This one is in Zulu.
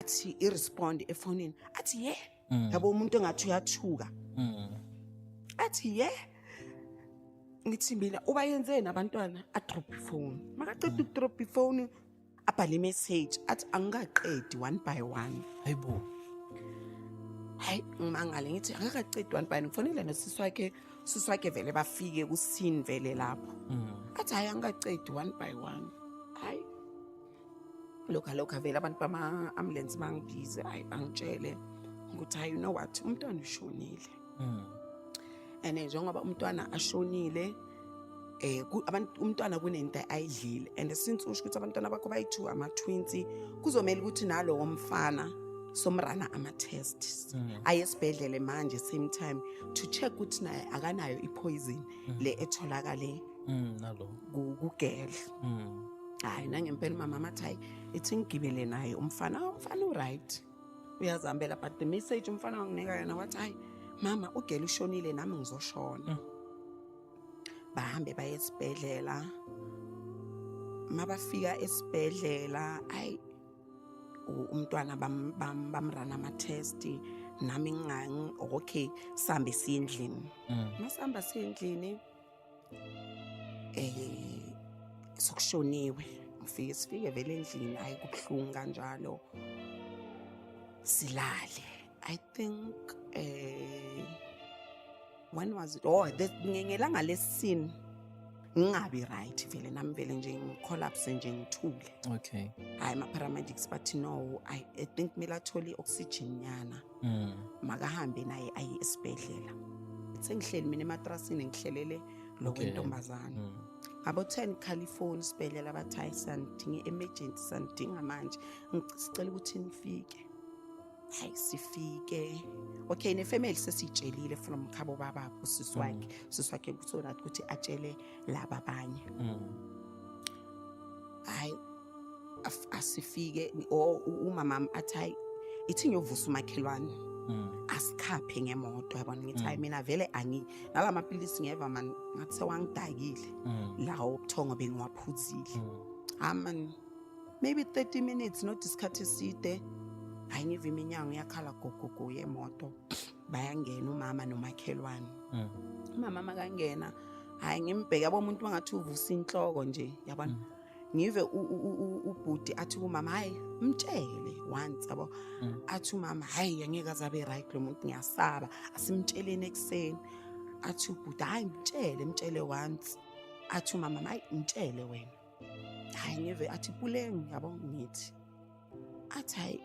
Athi i-respond efonini, athi ye, yabo, umuntu engathi uyathuka. Athi ye, ngithi mina uba yenzeni abantwana? Adrop ifoni. Makaceda ukudrop ifoni, abhale imessage, athi angikaqedi, one by one. Hayibo. Hayi, ngimangale, ngithi akakaqedi one by one. Ngifonele nosisi wakhe, usisi wakhe vele bafike kusini vele lapho. Athi hayi, angikaqedi, one by one. Hayi, lokhu alokhu avele abantu bama-ambulance bangibize, hayi, bangitshele ukuthi hayi, you know what, umntwana ushonile. And njengoba umntwana ashonile, abantu, umntwana kunento ayidlile, and since usho ukuthi abantwana bakho bayi-two, ama-twins, kuzomela ukuthi nalowo mfana somrana ama-tests, aye esibhedlele manje same time to check ukuthi naye akanayo i-poison le etholakale Nalo. Kugedla. Hayi, nangempela umama amathi hayi, ithi ngigibele naye umfana. Ah, umfana u-right, uyazihambela, but the message umfana wanginika yona wathi, "Hayi mama, ugele ushonile, nami ngizoshona." Bahambe baye esibhedlela. Mabafika esibhedlela, ayi, umntwana bamrana ama-test, nami okay, sihambe siye endlini. Masihamba siye endlini, sokushoniwe. Ngifike, sifike vele endlini, hayi, kubuhlungu kanjalo. Silale. I think when was it? Oh, ngelanga lesine ngingabi right vele nami, vele nje ngicollapse nje, ngithule. Hayi, ama-paramedics bathi no, I think kumele athole i-oxygen nyana. Makahambe naye aye esibhedlela. Sengihleli mina ematrasini, ngihlelele lo wentombazana. Ngabo-10 khala ifoni isibhedlela, bathi hayi, sanidinga i-emergency, sanidinga manje. Sicela ukuthi nifike. Hayi, sifike. Okay, nefamily sesiyitshelile from khabo bababo, usisi wakhe, usisi wakhe so that ukuthi atshele laba abanye. Hayi, asifike o umama athi hayi, ithi ngiyovusa umakhelwane, asikhaphe ngemoto, yabona. Ngithi hayi, mina vele angi nala mapilisi, ngeva man ngathi sewangidakile lawo ubuthongo bengiwaphuzile. Ha man, maybe 30 minutes, not isikhathi eside, hayi, ngiva iminyango iyakhala gogogo yemoto, bayangena umama nomakhelwane. Umama makangena, hayi, ngimbheke, yabo, umuntu wangathi uvusa inhloko nje, yabona. Ngive ubhuti athi kumama, "Hayi, mtshele once," yabo. Athi umama, "Hayi, angeke azabe right lo muntu, ngiyasaba, asimtsheleni ekuseni." Athi ubhuti, "Hayi, mtshele, mtshele once." Athi umama, "Hayi, mtshele wena." Hayi, ngive athi, "Puleng," yabo. Ngithi athi hayi,